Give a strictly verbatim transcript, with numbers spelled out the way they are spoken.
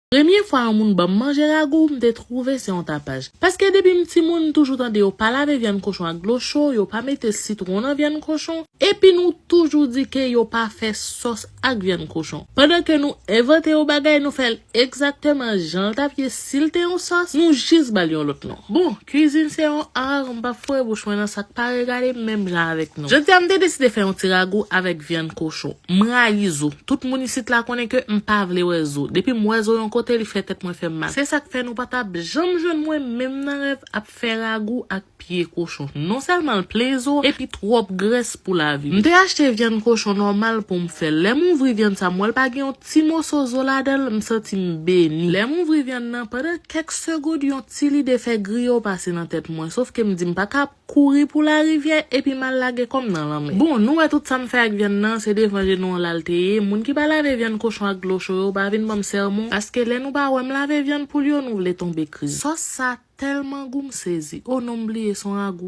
Premye fwa yon moun ban m manje ragou, m te twouve se yon tapaj. Paske depi m timoun, m toujou tande yo pa lave vyann kochon ak dlo cho, yo pa mete sitwon nan vyann kochon, epi nou toujou di ke yo pa fè sòs ak vyann kochon. Pandan ke nou envante yon bagay, nou fè l egzakteman jan l t ap ye si l te yon sòs, nou jis ba l yon lòt non. Bon, kwizin se yon ar, m p ap foure bouch mwen nan sa k pa regade m menm jan avèk nou. Jodi a, m te deside fè yon ti ragou avèk vyann kochon. M rayi zo. Tout moun isit la konnen ke m pa vle wè zo. Depi m wè zo yon kote, li fè tèt mwen fè m mal. Se sa k fè nou pa t ap janm jwenn mwen menm nan rèv ap fè ragou ak pye kochon. Non sèlman l plen zo, epi twòp grès pou lavi. M te achte vyann kochon nòmal pou m fè l. Lè m ouvri vyann sa, m wè l pa gen yon ti moso zo ladan l, m santi m beni. Lè m ouvri vyann nan, pandan kèk segonn, yon ti lide fè griyo pase nan tèt mwen. Sofke m di m pa ka ap kouri pou larivyè epi m al lage kò m nan lanmè. Bon, nou wè tout sa m fè ak vyann nan, se devan je nou an la l te ye. Moun ki pa lave vyann kochon ak dlo cho yo, pa vin ban m sèmon, paske lè nou pa wè m lave vyann poul yo, nou vle tonbe kriz. Sòs sa tèlman gou, m sezi. O non, m bliye se yon ragou.